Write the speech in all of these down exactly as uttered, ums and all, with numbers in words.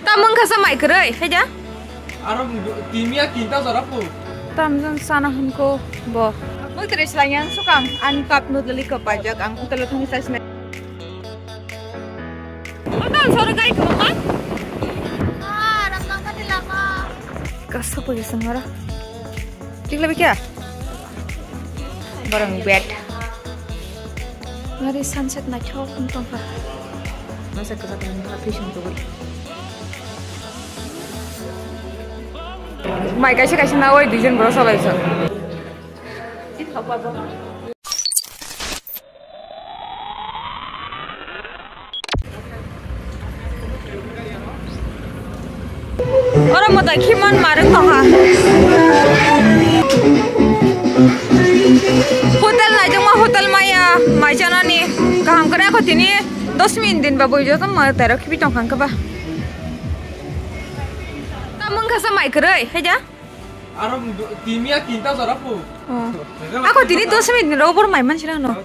Tamung khasa mai kwrwi, haida? Aro timia kinta jora pu. Tamjang sana hwnko bo. Mui kwrwi slai yang sukang, ani cup noodle ko pajak, ang hotel thangwi chai sinai. Hotel soro gai ko ma? Kasa ko jisang ora. Tikla bikya? Borang bed. Ngari sunset naithok wng tongkha. Masa kwchak kwchak wngkha, twi song tubui. Mai kaisa kaisa nawai duijon borok salai sa. Oro mwtai khimon marwng tongkha. Hotel naijokma hotel maya maijanani kaham kwrwi kho tini dos minute din ba bui joto mwtai rok khibi tongkha hwnkhe ba. Tamung khasa mai kwrwi haida. Aro timia kinta jora pu. Oh. Ako tini dos minute ni rok bor mai mansi rano.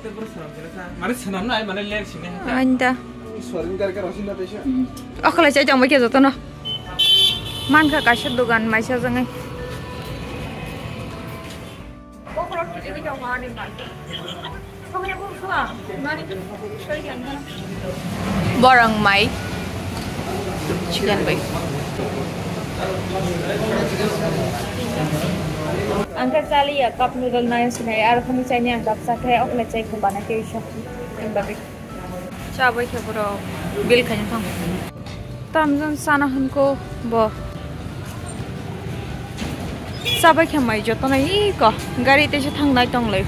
Mane senam nai mane ler sini. Anda. Sorin kar kar osin na tesa. Okhala chai jang bai khe joto no. Man kha kaisa dogan maisa jangai. Borang mai chicken bai. Ang khe chaliya cup noodle nai sinai, aro phano chaini ang cup chakhe, okle chai kho bana khe iso. Ang bagwi. Chabai khe borok bill khaina thang. Tamjang sana hwnko bo. Chabai khe mai jotono iko gari teisa thangnai tonglai.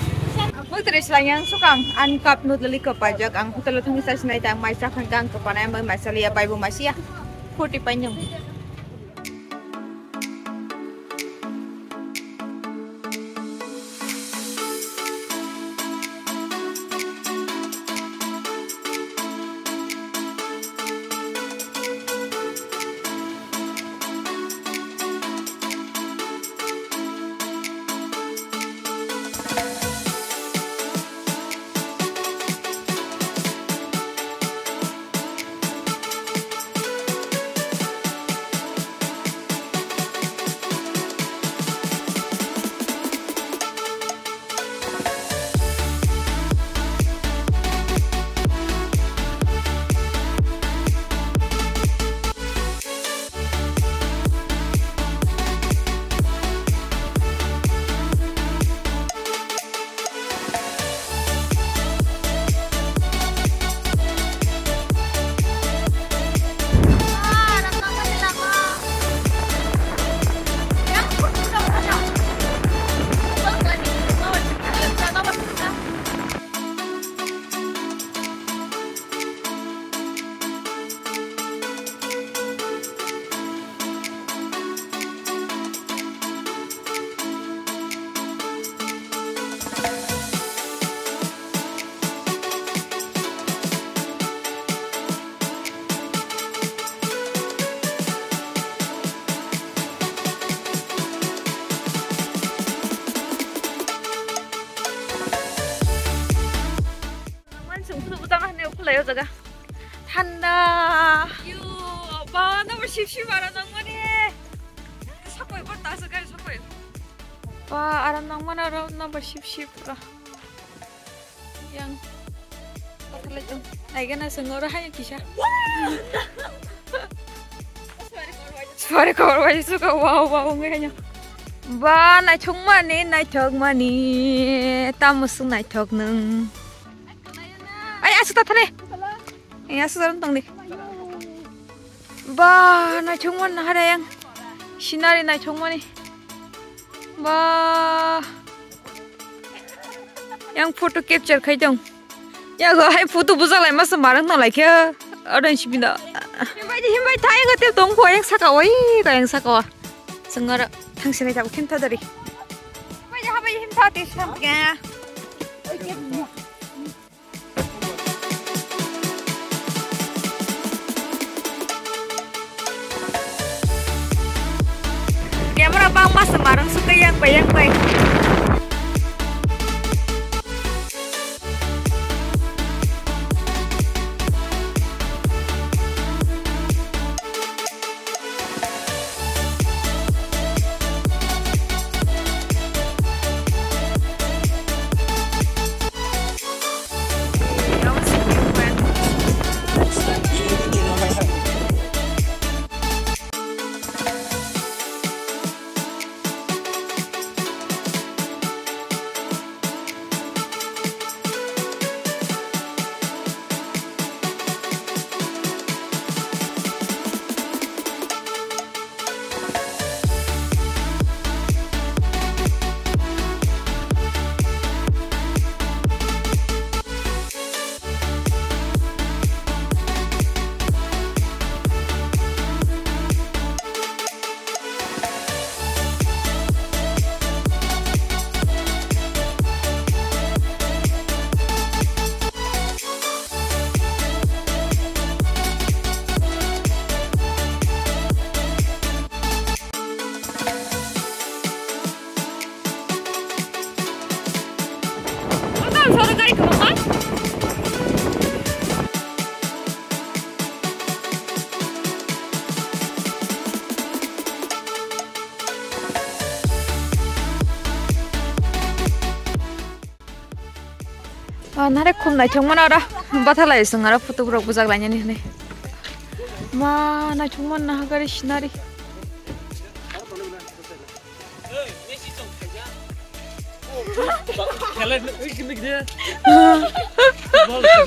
Mui kwrwi slai yang sukang ani cup noodle iko pajak, ang hotel o thangwi chai sinai ta, ang mai chakhan kang kwpanai, ang bai mai chaliya, bai bo mai siya. Forty pai nung. Nangmani chwng phuru bwtang hani ukulai o jaga. Thanda. Yo, ba, number sip sip ara nangmani. Sakoi bo ta sakai sakoi. Ba, ara nangmani aro number sip sip ra. Yang. Pathar lai tong. Naigana chwng oro hai kisa. Suari khobor bai suka wow wow ngai hanya. Ba, naithok mani, naithok mani. Tamo sung naithok nung. Ai, asu ta thane. Ai, asu ta tong di. Ba, naithok man na hara yang. Scenery naithok mani. Ba. Yang photo capture khai tong. Yago hai photo bujak lai masa marang tong lai khe. Oro sibina. Himbai di, himbai thai, yang tep tong kho, yang saka oi, ko yang saka. Sengara thang sini tak khim tha dari. Himbai di, himbai di, him tha, tis tham kya. Camera bang masa marang suka yang bai, yang bai. Sorry, gari kwbangma. Ah, nare khum naithok mano oro. Bathalai song aro photo rok bujak lainani hwnwi. Ma, naithok mano naha gari scenery.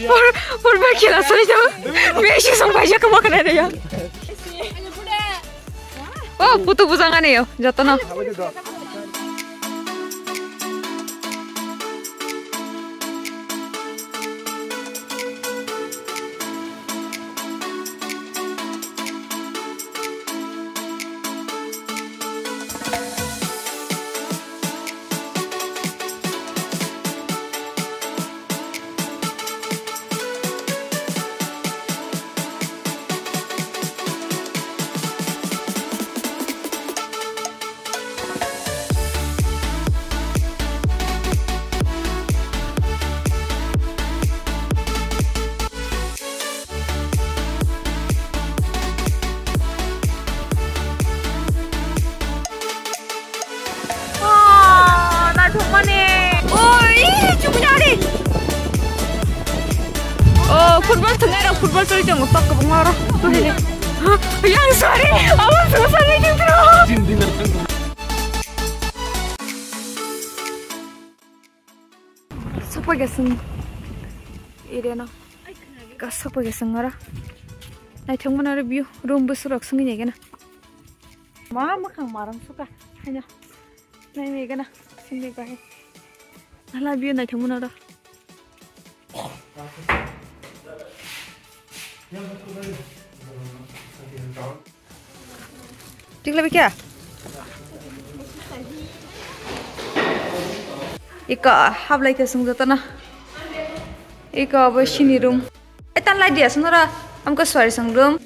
Por, por ba khela soi jabo. Messi song bai jak ma khna de ya. Oh, photo bujang ani yo, jotono. Oh, naithokmani. Oh, ih, chukjari. Oh, football thwngnai rok football choli tongo, tok kwbangma oro. Yang sorry, abo thwngsa nai thwngsa. Sokpai gasung area no. Ka sokpai gasung oro. Naithokmani oro view, room bwswk rok swngwi naikhe na. Ma mwkhang marang suka. Haino. Nai mega na. Sini bai. Hala view naithokmani oro. Tikla bikya. Ika hablai ke sung jatana. Ika abo sini room. Etan lai dia sunora. Amko suari sung room.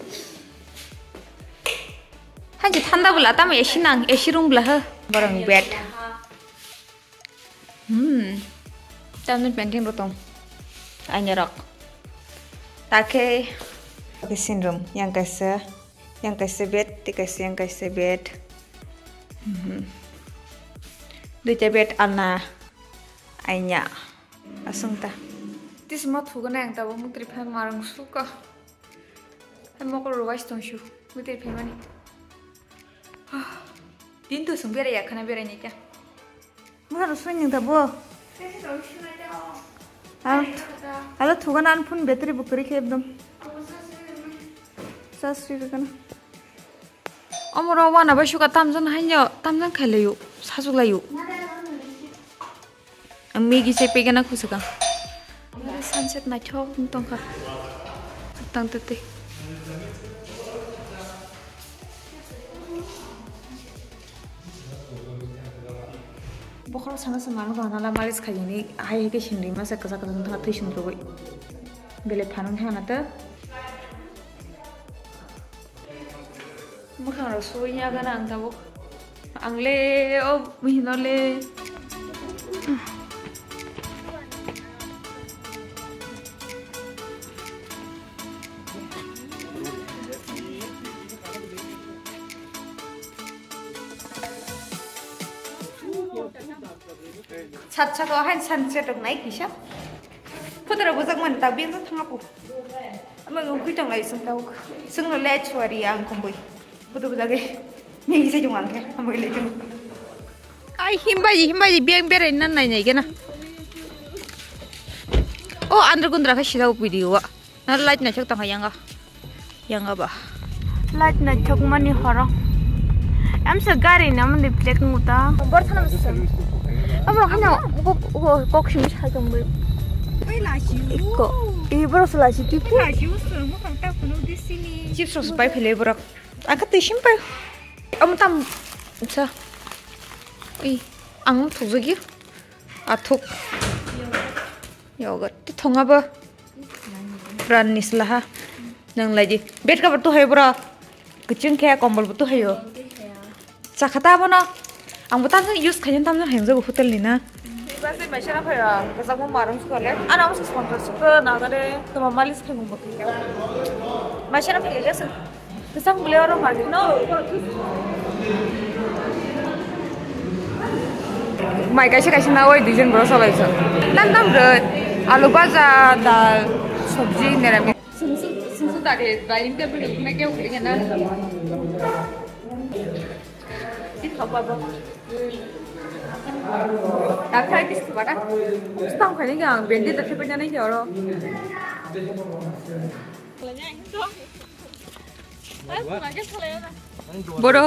Hanji thanda bula tamo A C nang, A C room bula ha. Borong bed. Hmm. Tamni painting rok tong. Aina rok. Take. Dressing room. Yang kaisa, yang kaisa bed, tei kaisa, yang kaisa bed. Hmm. Duita bed alna. Aina. Asung ta. Tis ma thugo na yang tabo mutri phan marang suka. Hai mokol rwais tong shu. Mutri phan mani. Din to sung berai ya khana berai ni kya. Maro sui ning tabo. Alo thugan an phone battery bo kwrwi khe ekdom. Charge rwi rwgana. Omoro wana bai suka tamjani haino tamjani khailaio, sajuklaio. Ang Maggie se pegena khusukang. Sunset naithok tongkha. Tang tete. Bokhorok sana se mano gana la malis khaini hai hai ke singri masa kasa kasa tong thwi sing rogoi. Bele phanang thana ta. Mwkhang rok suwi ya gana ang tabuk. Ang le o mihino le. Sat sat o hain sunset rok nai kisa. Photo rok bujak mani ta bini thang apu. Ama ngkhui tong lai sung tau. Sung no le chuari ang komboi. Photo bujak e. Ni se jung ang ke. Ama le jung. Ai himbai himbai biang berai nan nai nai gena. O andra gundra kha sida video wa. Na light naithok tongkha yanga. Yanga ba. Light naithok mani horo. Amsa gari na mani plate nguta. Bor thana masa. Abo khana kok simi sai tong bai. Ikko. I boro sala si tipu. Chips ros pai phele borok. Aka tisim pai. Am tam. Sa. I ang thok jagi. Athuk. Yogurt. Te thonga bo. Pran ni slaha. Nang lai di. Bed cover tu hai bro. Kuching khe kombol bo tu hayo. Chakha ta bono. Ang bo tamjang use khaina tamjang hayang jago hotel ni na. Basi maisana phai, ah, kajak mo marung sukole. Ana mo sponsor suko nagare, tuma malis khe mo bakhe. Maisana phai kajak suk. Kesang beli orang market no. Mai kaisa kaisa na oi duijon borok salai sa. Tam tam roi. Alu baja, dal, sabji, niramis. Sungsu, sungsu tadi, baling ke beli, me ke uli kana. Di khapa ba. Dakhai bis khapa da. Stang khani ga, bendi dakhai pajana ya oro. Boro.